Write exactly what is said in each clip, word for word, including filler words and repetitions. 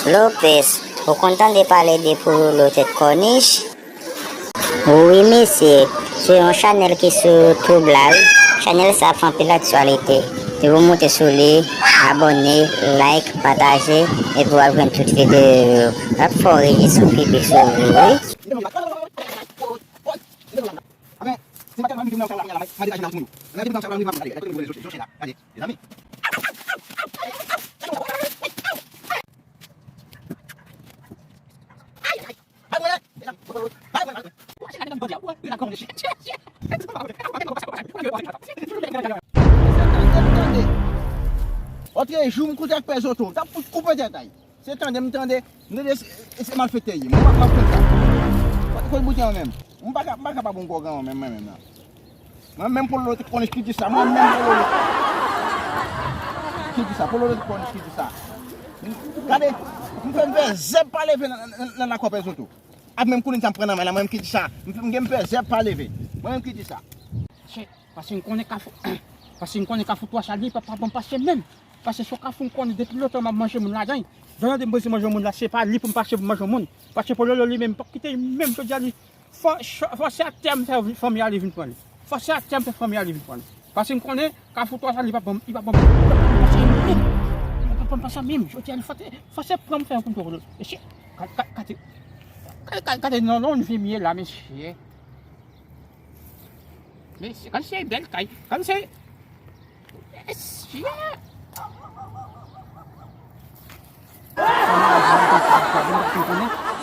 Lopez, ou konn tande pale de Pololo tèt kònich? Wi mesye, se yon chanèl ki sou YouTube la wi. Chanèl sa ap fè anpil aktyalite. Depi w monte sou li, abòne, like, pataje, epi w ap jwenn tout videyo yo. L ap fè w rejis ou pipi sou li wi. Otrejou m koute ak pè Zoto, t ap fout koupe tèt a y. Se tande m tande, m tande se, se malfektè ye. Mwen pa, m ap konn sa. Kote, kote bouten an menm? M pa ka, m pa ka pa bon gwo gran menm, mwen menm nan. Mwen menm Pololo te konnen ki di sa. Mwen menm Pololo ki di sa. Pololo te konnen ki di sa. Gade, m fè m fè zèb pa leve nan, nan, nan, nan lakò pè Zoto. Ap menm koulin sa m pran nan men la, mwen menm ki di sa. M fè m gen m fè zèb pa leve. Mwen menm ki di sa. Paske m konnen Kafou, paske m konnen Kafou twa sa li pa, pa bon pase menm. Paske se yon Kafou m konnen depi lontan m ap manje moun ladan l. Jan de m bezwen manje moun la, se pa li pou m pase pou m manje moun. Paske Pololo li menm, m p ap kite li menm jodi a li. Fò, fò se atè m fè fanmi a li vin pran li. Fò se atè m fè fanmi a li vin pran li. Paske m konnen Kafou twa sa li p ap ban m, li p ap ban m, li p ap ban m pase menm. Li p ap ban m pase menm. Jodi a li fòse, fòse pran m fè yon konn Pololo. Mesye, gade, gade, gade, gade, gade, non, non, vye m ye la, mesye. Mesye, gade se bèl kay. Gade se. Mesye.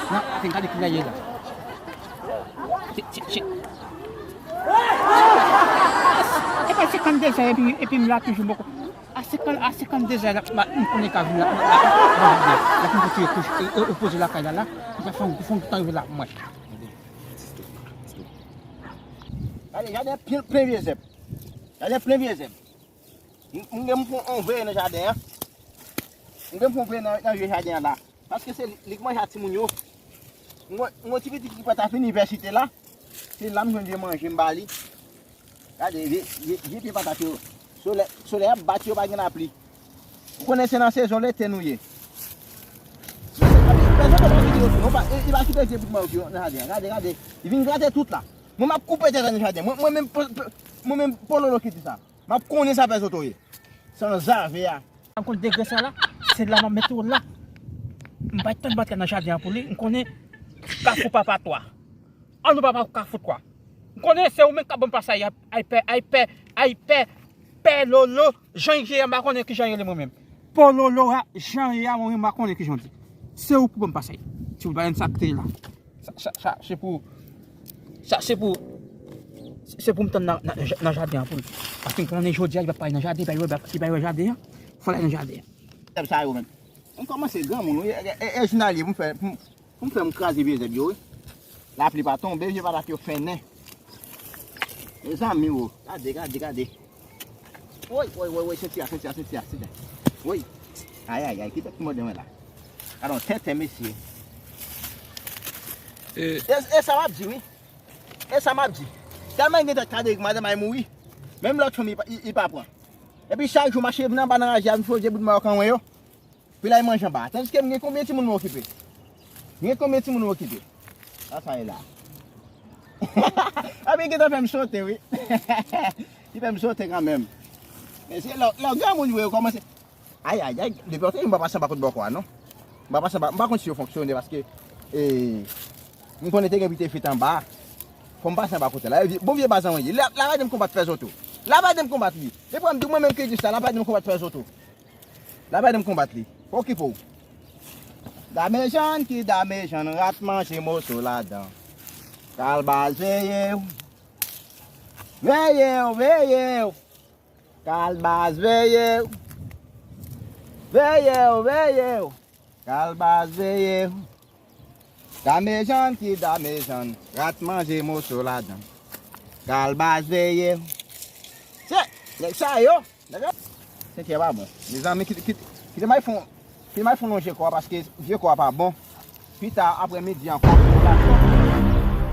Nan, gade ki la ye la. Se, se, se. E pa senkannde zè epi, epi m la toujou bòkò. A senkannde zè la, m konnen ka vin la, la, la, la, la, la, opoze lakay la, la, li pa fè yon, fè yon tan rive la, mwen. Gade, jaden plen, plen vye zèb. Jaden plen vye zèb. M, m gen m fè yon veye nan jaden an. M gen m fè yon veye nan, nan vye jaden an la. Paske se li, li k manje a timoun yo. M gen, m gen yon ti pitit ki pral fin inivèsite la. Se la m jwenn vye manje m ba li. Gade, vye, vye, vye pye patat yo. Solèy, solèy ap bat yo, pa gen lapli. Ou konnen se nan sezon lete nou ye. Pèsonn pa kite yo tou, non, pa, e, e pa kite vye bout mawòk yo nan jaden an. Gade, gade. Li vin grate tout la. Mwen, m ap koupe tèt nan jaden. Mwen, mwen menm, mwen menm Pololo ki di sa. M ap konnen sa pè Zoto ye. San zave a. M konn degre sa la, se la m ap mete w la. M pa t tann batay nan jaden an pou li, m konnen Kafou papa twa. An nou papa Kafou twa. M konnen se ou menm k ap ban m pase ay, ay pè, ay pè, ay pè, pè Lolo, jan l ye a, m pa konnen kijan l rele mwen menm. Pè Lolo a, jan l ye a, mwen menm m pa konnen kijan l di. Se ou pou ban m pase ay. Si w pa konn sa k te la. Sa, sa, sa, se pou, sa, se pou, se pou m tann nan, nan, nan jaden an pou l. Paske m konnen jodi a, li p ap pale nan jaden, li pa wè, li pa wè jaden an. Fò l al nan jaden an. Zèb sa yo menm. M kòmanse granmoun, wi. E, e, e, jounalye, pou m fè, pou m, pou m fè m kraze vye zèb yo, wi. Lapli pa tonbe, vye patat yo fennen. Mezanmi, o. Gade, gade, gade. Woy, woy, woy, woy, senti a, senti a, senti a, senti a. Woy. Ay, ay, ay, kite ti mòde mwen la. Alò, tenten, mesye. E, e sa m ap di, wi. E sa m ap di. Tèlman gen tèt kade, madanm ay mouri. Menm lòt fanm, li pa, li, li pa pran. Epi chak jou, mache vin anba nan raje a, vin fè vye bout mawòk an mwen yo. Pi la, li manje anba. Tandiske m gen konbyen timoun mwen okipe? M gen konbyen timoun mwen okipe? Sa, sa ye la. Epi, gentan fè m sote, wi. Li fè m sote kanmenm. Men se lè, lè granmoun yo kòmanse. Ay, ay, ay, depi lòt, m pa pase anba kot bòkò a, non. M pa pase anba, m pa konn si yo fonksyone, paske, e, m konnen te gen pite fit anba. Fò m pase anba kote la. Bon vye baz an mwen ye. La, la, gade m konbat pè Zoto. La, gade m konbat li. E pou m di mwen menm ki di sa, la, gade m konbat pè Zoto. La bay m konbat li. Pa okipe w. Damejann ki damejann, rat manje moso ladan. Kalbas veye w. Veye w, veye w. Kalbas veye w. Veye w, veye w. Kalbas veye w. Damejann ki damejann, rat manje moso ladan. Kalbas veye. Se, nèg sa yo, nèg yo. Sentè pa bon. Mezanmi, kite, kite, kite m al fè yon, kite m al fè yon lonje kò a, paske vye kò a pa bon. Pita, aprè midi ankò,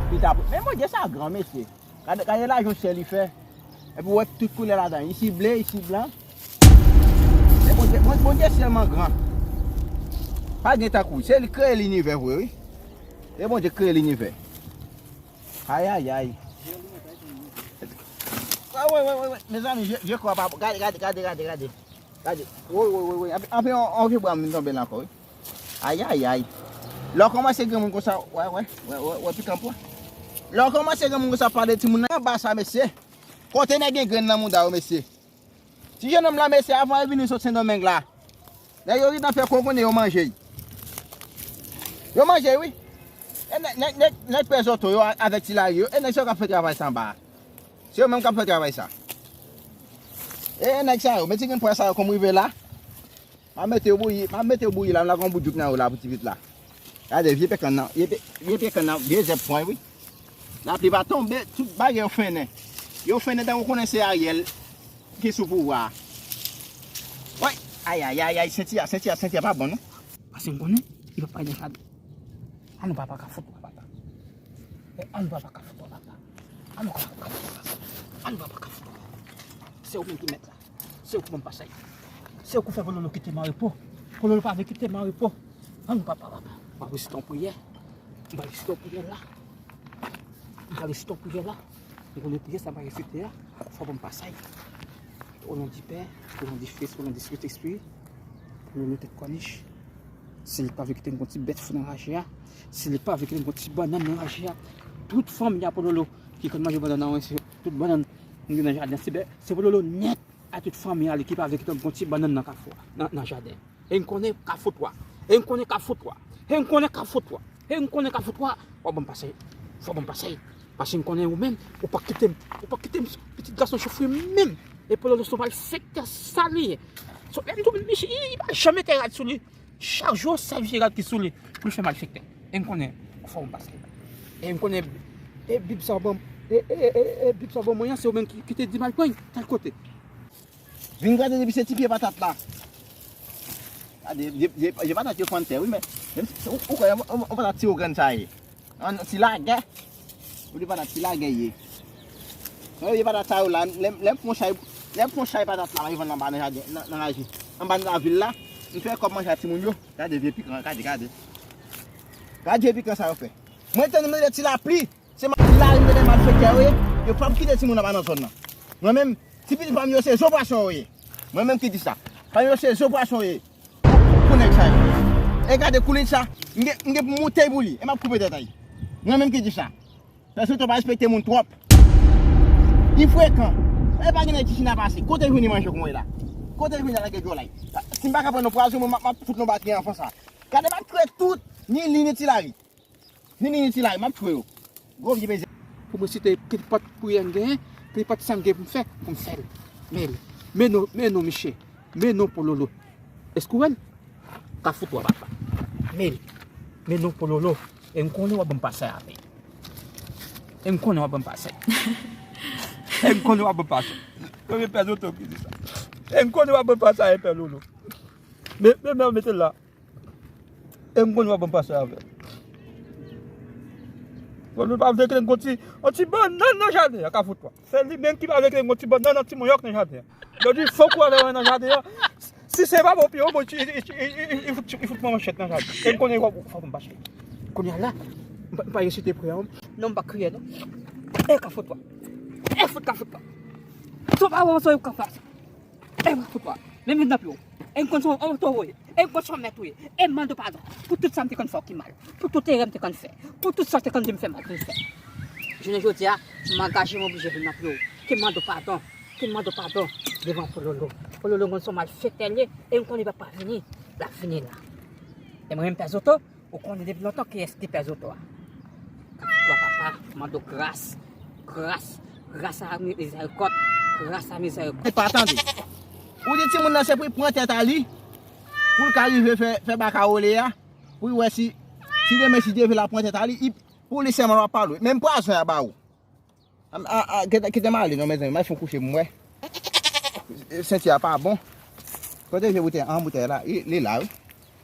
pita, men Bondye sa gran, mesye. Gade, gade lajan syèl li fè. Epi w wè tout koulè ladan. Isi ble, isi blan. Men Bondye, Bon-, Bondye sèlman gran. Pa gen tankou, se li kreye linivè vre, wi. E Bondye kreye linivè. Ayayay. Wè, wè, wè, wè, wè. Mezanmi, je, je kwè pa bon. Gade, gade, gade, gade, gade. Gade. Woy, woy, woy, woy. Anpi, anpi, yon, yon vye bwa m vin tonbe la ankò, wi. Ayayay. Lè w kòmanse gen moun konsa, wè, wè, wè, wè, wè, pikan pwa. Lè w kòmanse gen moun konsa pale timoun nan anba sa, mesye. Kote nèg gen grenn nan mouda yo, mesye. Ti jennonm la, mesye, avan l vini sot Sendomeng la, nèg yo gentan fè kokonnen yo manje l. Yo manje l, wi. E nèg, nèg, nèg, nèg pè zoto yo a-, avèk Ti Lari yo, e nèg sa yo k ap fè travay sa anba a. Se yo menm k ap fè travay sa. E nèg sa yo, men ti grenn pwa sa yo kòm rive la. M ap mete yo bouyi, m ap mete yo bouyi la, m lage yon bout djouk nan yo la pou ti pitit la. Gade, vye pye kann nan, vye pye, vye pye kann nan, vye zèb pran, wi. Lapli pa tonbe, tout bagay yo fennen. Yo fennen tankou konnen se Ariel ki sou pouvwa a. Woy, ayayayay, senti a, senti a, senti a pa bon, non. Paske m konnen, li p ap pale nan jaden. Ann papa ka fout papa. Ann papa ka fout papa. Ann papa ka fout papa. Ann papa ka fout papa. Se ou menm ki mèt la. Se ou ki ban m pasaj. Se ou ki fè Pololo kite m an repo. Pololo pa vle kite m an repo. Ann papa, papa. M ap resite an priyè. M ap resite an priyè la. M ap resite an priyè la. M konnen priyè sa m ap resite a. Fò ban m pasaj. O non di Pè, o non di Fis, o non di Sentespri. Pololo tèt kònich. Si li pa vle kite m gon ti bèt fou nan raje a, si li pa vle kite m gon ti bannann nan raje a, tout fanmi a Pololo ki konn manje bannann nan, se tout bannann m gen nan jaden, se bè, se Pololo nèt a tout fanmi a li ki pa vle kite m gon ti bannann nan kafou a, nan, nan jaden. E m konnen kafou twa. E m konnen kafou twa. E m konnen kafou twa. E m konnen kafou twa. W ap ban m pasaj. Fò ban m pasaj. Paske m konnen ou menm, ou pa kite m, ou pa kite m, pitit gason soufri menm. E Pololo se yon malfektè sa li ye. So, lè m tou, li, li pa janm mete rad sou li. Chak jou, yon sèl vye rad ki sou li pou l fè malfektè. E m konnen, fò m pase. E m konnen, e Bib sa w ban m, e, e, e, e Bib sa w ban mwen an, se ou menm ki, ki te di m al pran l, tèl kote. Vin gade depi se ti pye patat la. Gade, vye, vye, vye patat yo fann tè, wi, men, men ou, ou kwè, yon, yon, yon patat ti ogrann sa ye. An, ti lagè. Ou di patat ti lagè ye. Mwen, vye patat sa yo la, lè, lè m fè yon chay, lè m fè yon chay patat la, m vann anba nan jaden, nan, nan laji. Anba nan lavil la, m fè kòb manje a timoun yo. Gade vye pikan, gade, gade. Gade vye pikan sa yo fè. Mwen tande m tande ti lapli. Se ma-, la, m tande malfektè yo ye. Yo p ap kite timoun anba nan zòn nan. Mwen menm, ti pitit pa m yo se zo pwason yo ye. Mwen menm ki di sa. Pa yo se zo pwason yo ye. Pou nèg sa yo. E gade koulin sa, m gen, m gen pou moute pou li, e m ap koupe tèt a li. Mwen menm ki di sa. Pèsonn pa respekte moun twòp. Li frekan. E pa gen nèg ki china pase. Kote l jwenn li manje kòm la? Kote l jwenn li lage djòlay? Si m pa ka pran non pwazon, mwen m ap, m ap fout non batri anfan sa. Gade m ap tchwe tout, ni li ni Ti Lari. Ni li ni Ti Lari, m ap tchwe yo. Gwo vye mezè. Pou mwen site kenpòt priyè m genyen, kenpòt sa m gen pou m fè, pou m fè l. Men l. Men non, men non, miche. Men non, Pololo. Èske w wè l? Kafou twa, papa. Men l. Men non, Pololo. E m konnen w ap ban m pase avè l. E m konnen w ap ban m pase. E m konnen w ap ban m pase. Premye pè Zoto ki di sa. E m konnen w ap ban m pase avè pè Lolo. Men, men, men, mete l la. E m konnen w ap ban m pase avè l. Bon, nou pa vle kite yon ti, yon ti bannann nan jaden an, Kafou twa. Se li menm ki pa vle kite yon ti bannann, yon ti manyòk nan jaden an. Yo di, fòk ou ale wè nan jaden an. Si se pa bon, pi bon, li, li, li, li, li fout, li fout manchèt nan jaden. E m konnen w ap, fòk m pa chèche. Kounye a la, m pa, m pa resite priyè an. Non, m pa kriye, non. E Kafou twa. E fout Kafou twa. Son pa wè, son yo ka fè. E m fout ou a. Men m vin nan pye w. E m konn se yon oto ou ye. E m konn se yon mèt ou ye. E m mande w padon pou tout sa m te konn fè w ki mal. Pou tout erè m te konn fè. Pou tout sa w te konn di m fè mal pou m fè. Jounen jodi a, m angaje m oblije vin nan pye w. Ke m mande w padon. Ke m mande w padon devan Pololo. Pololo m konn se yon malfektè l ye. E m konnen li p ap pa vini. L ap vini la. E mwen menm Pè Zoto, ou konnen depi lontan kiyès ki pè Zoto a. Kafou twa papa, mande w gras, gras, gras a mizèrikòd, gras a mizèrikòd. E pa tande. Ou di timoun nan se pou l pran tèt a li, pou l ka rive fè, fè baka wole a, pou l wè si, si demen si Dye vle l ap pran tèt a li, li, pou li sèlman l ap pale. Menm pwazon y ap ba ou. A, a, a, kite, kite m ale non, mezanmi, m al fè yon kouche pou m wè. Senti a pa bon. Kote je boutèy an, boutèy la, li, li la, wi.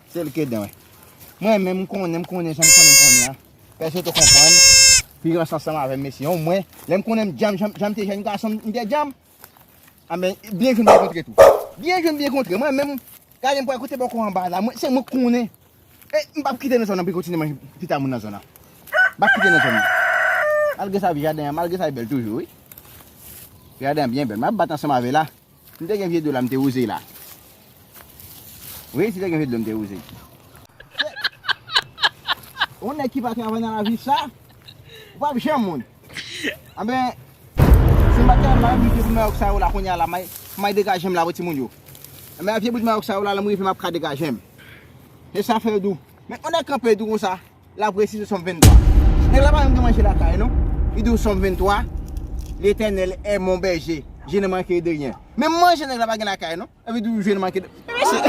Se li ki ede mwen. Mwen menm, m konnen, m konnen, jan m konnen, m konnen an. Pèsonn te konprann. Pi ranse ansanm avè m, mesye. Omwen, lè m konnen m djanm, jan, jan m te jèn gason, m te djanm. Anben, byen jwenn, byen kontre tou. Byen jwenn, byen kontre. Mwen menm, gade m pral kote bòkò anba la. Mwen, se mwen k konnen. E, m p ap kite nan zòn nan pou kontinye manje pita moun nan zòn nan. M p ap kite nan zòn nan. Malgre sa, jaden an, malgre sa, li bèl toujou, wi. Jaden an byen bèl. M ap bat ansanm avè l la. M te gen vye dlo la, m te wouze la. Wi, si te gen vye dlo, m te wouze. Yon nèg ki pa travay nan lavi sa, ou p ap janm moun. Anben, si m pa t travay, m ap vye bout mayòk sa yo la, kounye a la, may, may degaje m la pou timoun yo. Anben, vye bout mayòk sa yo la, lè m rive, m ap ka degaje m. E sa fè yo di w. Men, yon nèg kanpe di w konsa. L ap resite Sòm venntwa. Nèg la pa menm gen manje lakay, non. Li di w Sòm venntwa, L'Éternel est mon berger, je ne manquerai de rien. Men manje nèg la pa gen lakay, non. Epi di w je ne manquerai de rien. Mesye.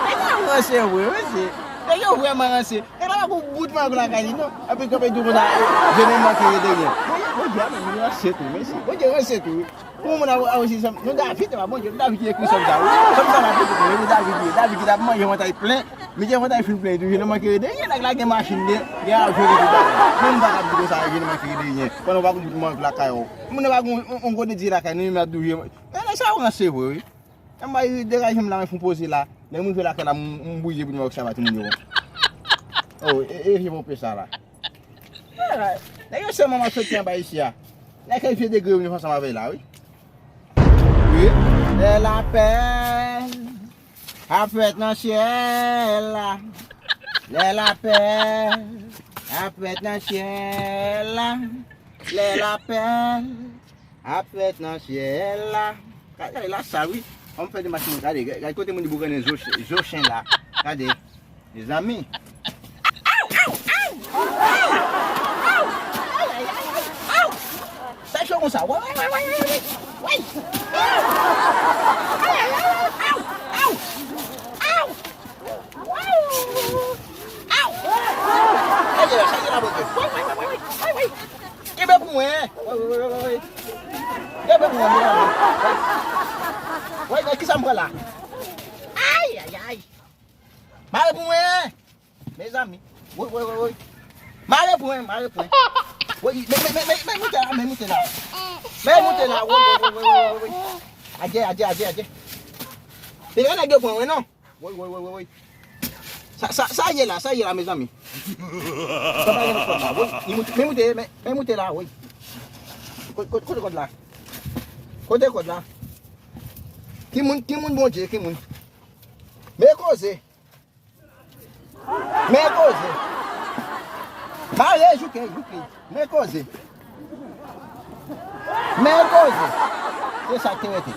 Nèg yo ranse vre, mesye. Nèg yo vrèman ranse. Nèg la pa gon bout manje lakay li, non. Epi kanpe di w konsa, je ne manquerai de rien. Bondye, Bondye a menm li ranse tou, mesye. Bondye ranse tou, wi. Pou moun ap, ap di, se, non, David, se pa Bondye, David ki ekri Sòm sa, wi. Sòm sa pa Bondye, se David ki, David ki t ap manje vantay plen. Misye vantay fin plen, tou, je ne manquerai de rien, nèg la gen machin, gen, gen avyon, gen tout bagay. Moun pa ka di konsa, je ne manquerai de rien. Pandan w pa gon bout manje lakay ou. Moun nan pa gon, on, on gode di lakay, nou, men ap di, je, men nèg sa ranse vre, wi. Anmwey, degaje m la, mwen fon poze la. Lè m rive lakay la, m, m bouje pou nou wè sa va timoun yo. Oh, e, e, je pou pe sa la. Nèg yo sèlman m ap soti anba isi a. Nèg yo vye degre yo vin ansanm avè la, wi. Wi. Lè lapè ap fèt nan syèl la. Lè lapè ap fèt nan syèl la. Lè lapè ap fèt nan syèl la. Gade, gade la sal, wi. An m fè de machin, gade, gade, gade kote moun boukannen zo, zo chen la. Gade, mezanmi. Sa cho konsa. Woy, woy, woy, woy, woy, woy. Woy. Ay, ay, ay, ay. Aw, aw, aw. Aw. Aw. Aw. Sa ye la, sa ye la, Bondye. Woy, woy, woy, woy, woy. Woy, woy. Kenbe pou mwen. Woy, woy, woy, woy, woy. Kenbe pou mwen, mezanmi. Woy, woy, kisa m pran la? Ay, ay, ay. Mare pou mwen. Mezanmi. Woy, woy, woy, woy. Mare pou mwen, mare pou mwen. Woy, men, men, men, men, men moute la, men moute la. Men moute la, woy, woy, woy, woy, woy, woy. Adye, adye, adye, adye. Se yon nèg yo pran, wi, non? Woy, woy, woy, woy, woy. Sa, sa, sa ye la, sa ye la, mezanmi. Sa pa gen nan kòd la, woy. Li moute, men moute, men, men moute la, woy. Ko-, ko-, kote kòd la? Kote kòd la? Ki moun, ki moun Bondye, ki moun? Men koze. Men koze. Mare, jouke, jouke. Men koze. Men koze. Se sa k te rete.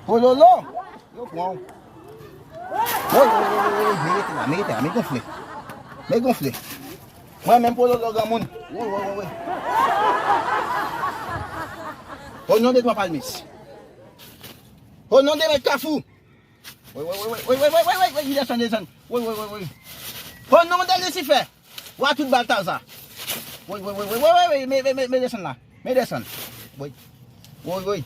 Pololo. Yo pran w. Woy, woy, woy, woy, woy. Men rete la, men rete la, men gonfle. Men gonfle. Mwen menm Pololo granmoun. Woy, woy, woy, woy. O non de twa palmis. O non de mèt kafou. Woy, woy, woy, woy, li desann, desann. Woy, woy, woy, woy. O non de Lisifè. Wa tout Baltaza. Woy, woy, woy, men, men, men, men desann la. Men desann. Woy. Woy, woy.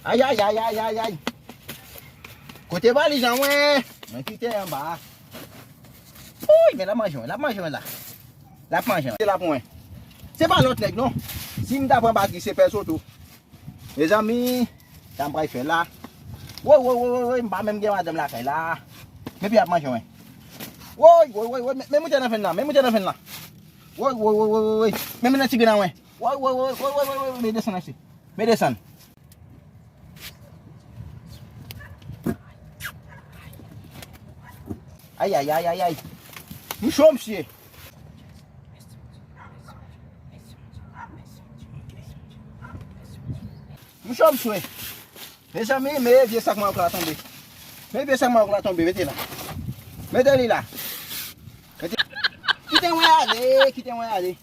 Ay, ay, ay, ay, ay, ay. Kote valiz an mwen? Mwen kite anba. Woy, men l ap manje mwen, l ap manje mwen la. L ap manje mwen. Se la pou mwen. Se pa lòt nèg non. Si m ta pran batri, se Pè Soto. Mezanmi, sa m pral fè la. Woy, woy, woy, woy, woy, m pa menm gen madanm lakay la. Men piya ap manje mwen. Woy, woy, woy, woy, men, men moute nan venn lan, men moute nan venn lan. Woy, woy, woy, woy, woy, woy. Men, men nan ti grenn an mwen. Woy, woy, woy, men desann achte. Men desann. Ay, ay, ay, ay, ay. M cho, mesye. M cho, m swe. Mezanmi, men vye sak mayòk la tonbe. Men vye sak mayòk la tonbe, mete la. Mete li la. Mete. Kite mwen ale, kite mwen ale.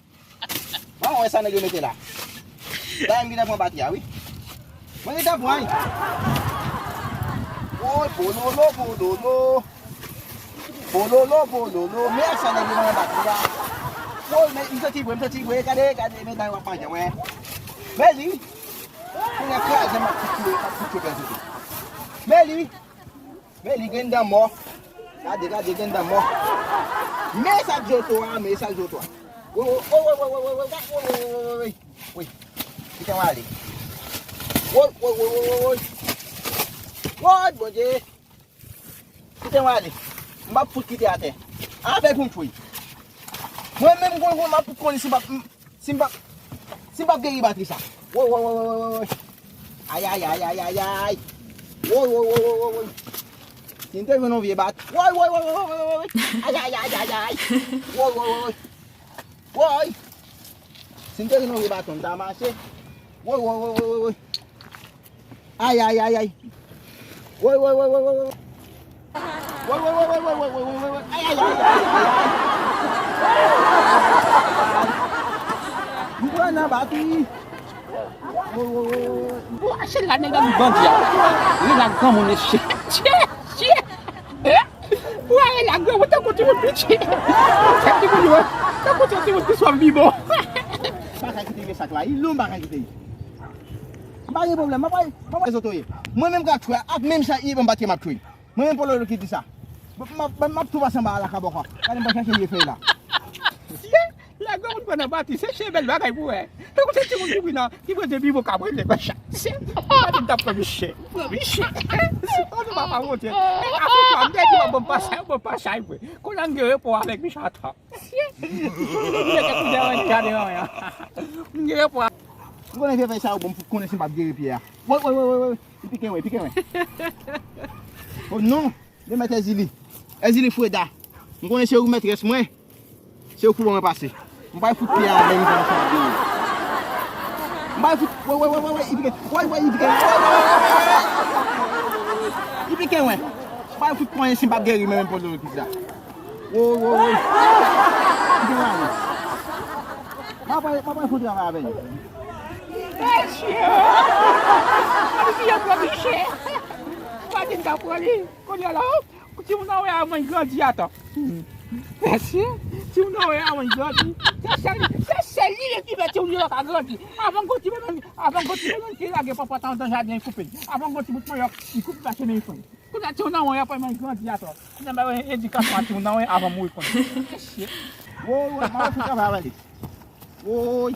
Bon, wè sa nèg yo mete la. Dayè m gentan pran batri a, wi. Mwen gentan pran. Woy, pololo, pololo. Pololo, pololo. Men sa nèg yo nan batri a. Woy, men m santi vre, m santi vre. Gade, gade, men dayè w ap manje, wè. Men li. Pou nèg kraze, m ap kout yo, m ap kout yo pèdi tou. Men li. Men li gen dan mò. Gade, gade, gen dan mò. Men sa k di w tou a, men sa k di w tou a. Woy, woy, woy. Woy. Kite w ale. Woy, woy, woy, woy, woy, woy. Woy, Bondye! Kite mwen ale. M p ap fout kite atè. Avè pou m tchwe. Mwen menm, mwen, mwen, m ap konnen si m p ap, si m p ap, si m p ap geri batri sa. Woy, woy, woy, woy, woy, woy. Ay, ay, ay, ay, ay, ay. Woy, woy, woy, woy, woy, woy. Si m te jwenn yon vye bat. Woy, woy, woy, woy, woy, woy, woy. Ay, ay, ay, ay, ay, ay. Woy, woy, woy, woy. Woy! Si m te gen yon vye baton, m ta mache. Woy, woy, woy, woy, woy, woy. Ay, ay, ay, ay. Woy, woy, woy, woy, woy, woy. Woy, woy, woy, woy, woy. Ay, ay, ay, ay, ay, ay. M pran nan batri. Woy, woy, woy, woy, woy. Ou achèt la nèg nan bandi a. Li la granmoun mesye. Tchè, tchè. Ou ale la granmoun tankou timoun piti. Tankou timoun yo. Tankou timoun ki swaf bibon. M pa ka kite vye sak la. Li long, m pa ka kite. M pa gen pwoblèm. M pa, m pa zotoye. Mwen menm k ap tchwe ak menm sa, li ban m batri m ap tchwe. Mwen menm Pololo ki di sa. M ap, m ap, m ap tou pase anba la kabòkò. Gade m pa chache vye fèy la. Lè granmoun pran nan batri, se chè bèl bagay pou wè. Tankou se timoun ki pran nan, ki pran de bibo ka pran de kòchat. Se, gade m t ap pran miche. Pran miche. Oh, nou pa pa monte. E, afou pa, m te di w ap ban m pasaj, ban m pasaj vre. Kounye a m gen repo avèk miche atò. M gen repo. M konnen vye fèy sa yo bon, m fout konnen si m p ap geri pye a. Woy, woy, woy, woy, woy. Li pike mwen, pike mwen. Oh non, de mèt Èzili. Èzili Freda. M konnen se ou mètrès mwen. Se ou ki pou ban mwen pase. M pa fout pye a menm jan sa. M pa fout, woy, woy, woy, woy, woy, li pike. Woy, woy, li pike. Woy, woy, woy, woy, woy. Li pike mwen. M pa fout konnen si m p ap geri menm pou lòt ki sa. Woy, woy, woy. Pike mwen ale. M ap, m ap fè yon travay avè l. Mesye! Li pye pran miche. Pa di m ta pran li. Kounye a la, timoun nan wè a mwen grandi atò. Mesye, timoun nan wè a mwen grandi. Se sèl, se sèl li ki fè timoun yo ka grandi. Avan gwo timoun, avan gwo timoun ki lage pòpòt an nan jaden, li koupe. Avan gwo timoun manyòk, li koupe pa chemen li fè. Kounye a timoun nan wè a mwen grandi atò. Kounye a mwen wè edikasyon a timoun nan wè avan mouri konnen. Mesye. Woy, woy, m ap fè travay avè li. Woy.